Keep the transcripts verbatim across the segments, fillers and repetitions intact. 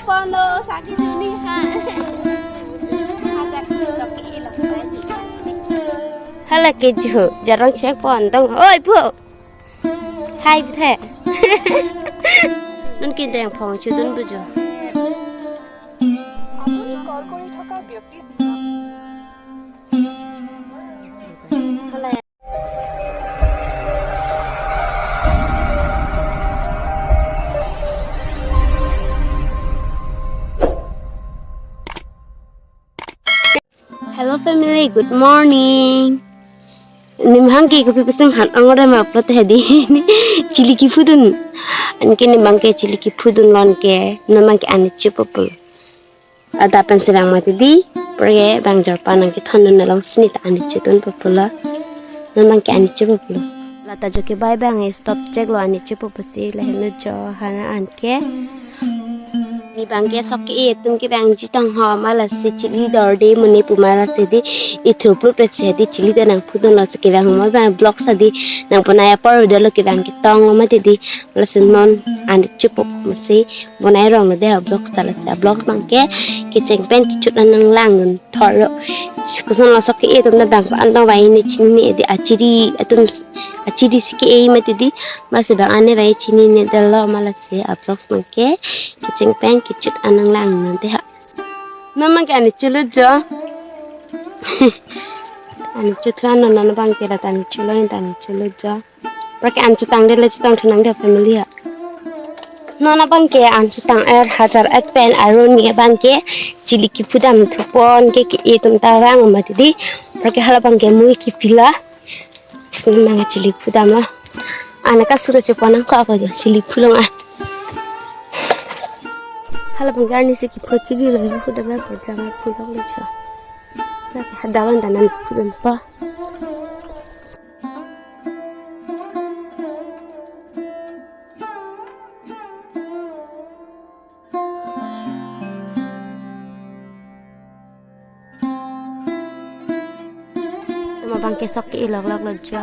Kono sakit ini ha. Agak sok ke ilo. Hala kejo, jarang cek pon dong. Oi, Bu. Hai, Bu the. Non kintreng phong chodun bujo. Hello family, good morning. Nim hangke kopi pusing hat angore ma upload hedi. Chili kiphudun. Anke nim bangke chili kiphudun lo anke. Nim bangke ani chepopul. Ada pen selang mati di. Pre bang jorpan anke thondun along sini ta ani chetun popul lo. Nim bangke ani chepopul. Lata jo ke bai bang stop chek lo ani chepopusi lahen lo jo hana anke. Ni bangke sok ke-e atum ke bang jitang ho ma lasi chili dorde muni pu ma lasi di ithur plup le si di chili ta nangphudun lo si ke bang ho ma bang vlog sa di nang ponai apor video lo ke bang ketong lo mati di lasi non ani chepopu masi ponai rong lo de ha vlog ta lasi vlog bangke kecheng pen kechut an nanglang dun thor lo. Koson lo sok ke-e atum ta bang pa-an tong bai ne chinine di achiri atum achiri si ke-e mati di. Masi bang ane bai chinine dalo ma lasi a vlogs bangke kecheng pen kechut an nanglang nang de ha. Non bangke ani chulu jo. Ani chutran non non bangke la ta ani chulu ta ani chulu jo. Bangke an chutang de le chutang thunang de family ha. Non bangke an chutang er hajar et pen aroni bangke chili kiphudam thupon ke ke-e atum ta vang mati di. Bangke hala bangke mui kipila. Sini manga chili phudam lo. Ana ka suda chepo nang ko ako jo chili phulong a. Hala bang garni si kipho chili lo phudam lo ko jama phulong lo cho. Lagi hadawan danan phudam pa. Tuma bangke sok ke-e lok lok lo jo.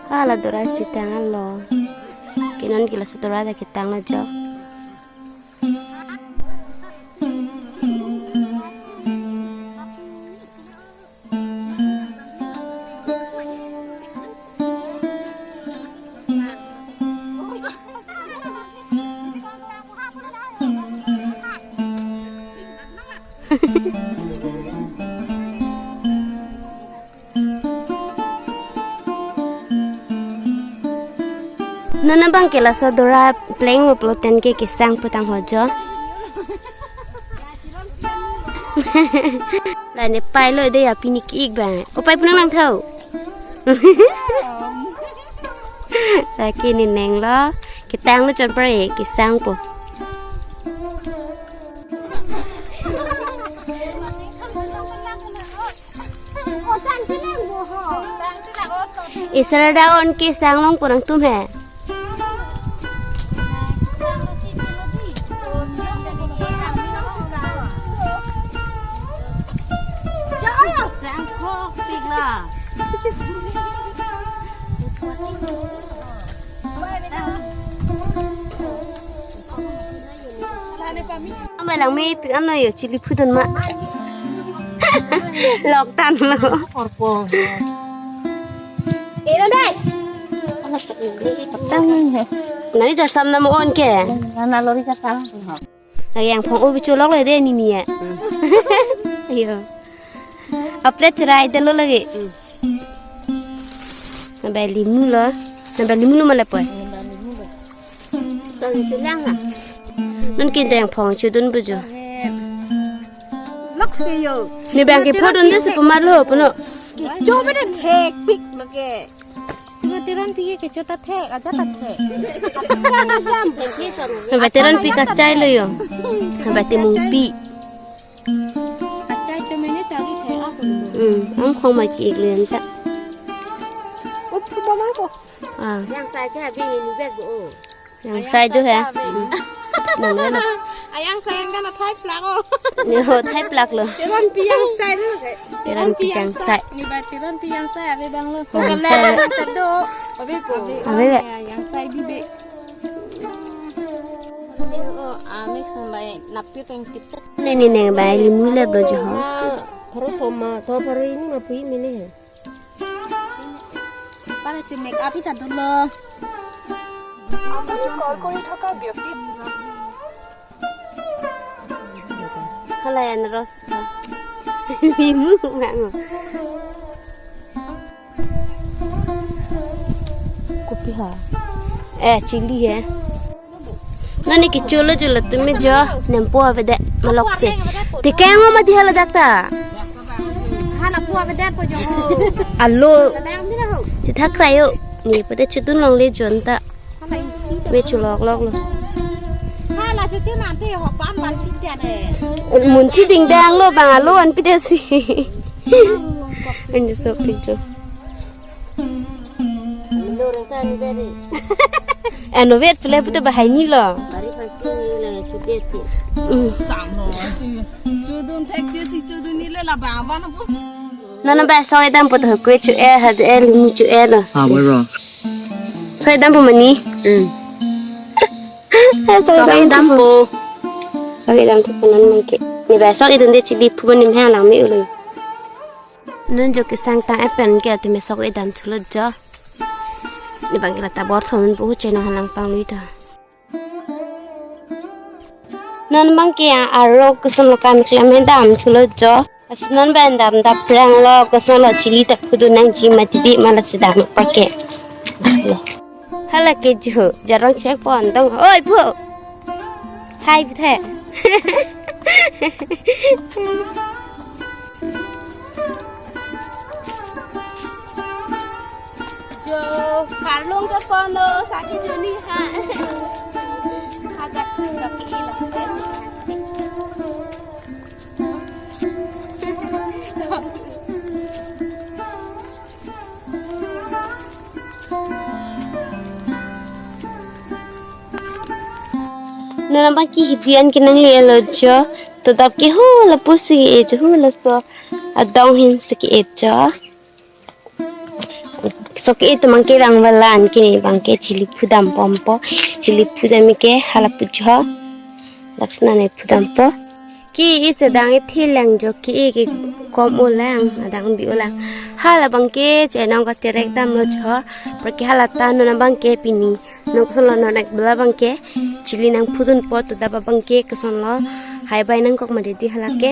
Hala dorai si tang lo. Ke non ke laso dorai ta ketang lo jo. Non bangke laso dorai pleng mo ploten ke kesang putang ho jo. La ne pai lo de ya pini ki ik bang. Ko pai pu nanglang tho. Lake ne neng lo. Ketang lo chot pare kesang po. Isra da on kesang long pu nangtum he. Amai lang mepik ano yo chili phudun ma. Lok tan lo. Orpo. Ero dai. Tang he. Nani jarsam nam on ke? Nana lori jarsam. Ayang phong ubi cholok le de ni ni ya. Ayo. Aplet cherai de lo lagi. Nabai limu lo. Nabai limu lo mala poi. Tong chelang la. Non kintreng phong chodun bujo. Lok se yo. Ne bang ke phodun de se puma lo puno. Chobe de thek pik lo ke. Tuma teron pi ke kecho ta thek, aja ta thek. Atak kang ajam. Nabai teron pi kachai lo yo. Nabai temung pi. Kachai to mene chari thek ako lo. Hmm, ang khong mai ki ik lo yan ta. Up tu mama ko. Ah. Yang sai ke abing ini bag bo. Yang sai jo he. Nang nang. Yang sayang kan athai plak o. Yo, thai plak lo. Teronpi yang sai lo ke. Teronpi yang sai. Ni ba teronpi yang sai ave bang lo. Oh, ko kala sai. Nang tado. Ave po. Ave le. Yang sai bibe. Ni o, ah, mix ang bai napi peng tipchat. Ni ni neng bai limu le blo jo ho. Pharo thom ma, tho pharo hini ma pui mene he. Para che make up ita dolo. আপুনি কল কৰি থকা ব্যক্তি Hala anaros ta. Limu mango. Kopi ha. Eh, chili he. Nani kecholo cholo tumi jo nempo avedet malok se. Tikengo mati hala dak ta. Hala pu avedet po jo ho. Alo. Ladang mina ho. Chithak krayo. Ni pute chutun longle jon ta. Hala inti ta. Me chulok lok lo. Hala chuche mante ho pan pan pite ne. Munchi dingdang lo bang alo an pite si. Anjo so picture. Ano vet pele pute bahai ni lo. Mm. Chudun thek je si chudun ni le la ba ba na po. Nana ba song edam po to kue chu e ha je e limu chu e na. Ah, bro. Song edam po mani. Mm. Song edam po. Song edam po non mangke. Ni ba song edam de chili phu mani mha lang me ulo. Non jo kesang tang epen ke atu me sok edam thulo jo. Ni bang ke la ta bor thon bu che no halang pang lui ta. Non bang ke a arok kusum la kam klem edam thulo jo. As non ban dam dap prang lo kusum lo chili ta phudu nangji mati di mala sedam pa ke. Hala ke jo jarong chek pon dong. Oi pu. Hai bithe. Jo harlung ke pono sakit juni ha. Agak sakit hilang. Non abang ke hidi an ke nangle lo jo. To dap ke ho lapu si ke-e jo ho laso adong hin si ke-e jo. So ke-e to mangke bang balan ke ni bang ke chili phu dam pom po. Chili phu dam ke hala pu jo. Laksana ne phu dam po. Ke-e sedang e thi lang jo ke-e ke kom o lang, adang bi o lang. Hala bang ke chenong katerek dam lo jo, apar ke hala ta non abang ke pini. Non koson lo non ek bela bang ke, chili nangphudun po to dap abang ke koson lo, hai bai nangkok ma didi hala ke.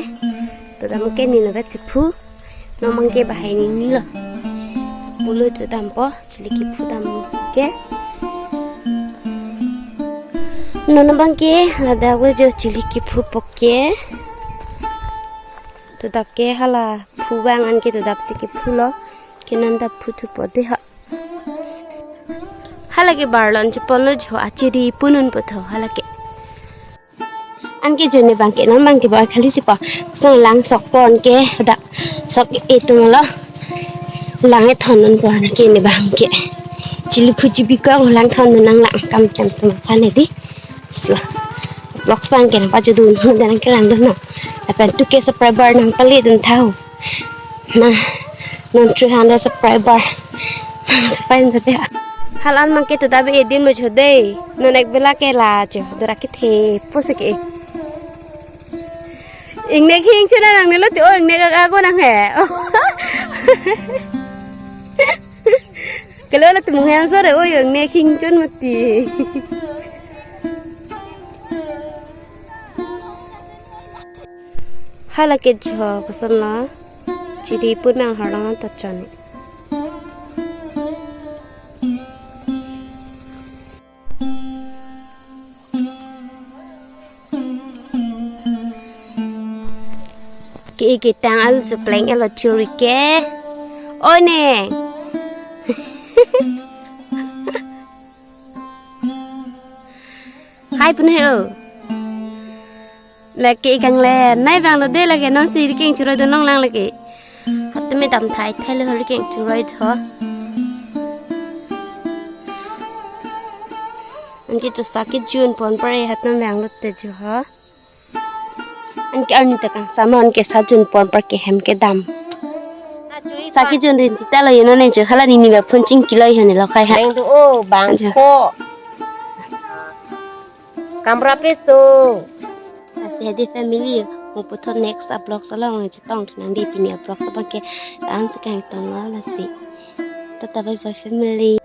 To dap abang ke ni novet si phu. Non abang ke bahai ni ni lo. Pulo cho dam po, chili kephu dam ke. Non abang ke, ladak lo jo chili kephu po ke. To dap ke hala phu bang an ke to dap si kephu lo. Ke non dap phu thu po de ha. Hala ke barlon chepon lo jo achiri punun po tho hala ke. Anke jo ne bang ke non bang ke ba khali si pa. Song lang sok pon ke da sok e tung lo. Lang e thon non pon ke ne bang ke. Chili phu chibi ko lang thon non nang lang kam tam tam pan e di. Sla. Vlogs bang ke na pa jodun non dan ke lang dun no. Lapen two K subscriber nang pali dun thau. Na, non three hundred subscriber. Subscribe date. Halan mang ke to dabe edin mo jho dei. Non ek bela ke la jo. Dora ke the po se ke. Ingnek hing chuna nang nelo ti o ingnek aga ago nang he. Oh. Kalo la tumung hem sore o ingnek hing chun mati. Hala ke jo koson la chiri pun mang harlong ta chon. Ke ke tang al supleng elo churi ke. O ne. Hai pun he o. Lake ikang le nai bang lo de lake non si riking churoi do nong lang lake. Hatum me dam thai thai le riking churoi tho. Anke chosa ke jun pon pare hatum bang lo te jo ha. Anke arni ta kangsam, anke sa junpon apar ke hem kedam. Sa kejun rin tita lo, you know, ne jo hala ni ni ba phone chingki lo, you know, lo khai ha. Neng do o bang Ajo. Ko. Kamra peso. Lasi hedi family, mo puthot next vlog along chetong thu nang di, pini vlog abang ke ang si kangtong lo lasi. Tata bye bye family.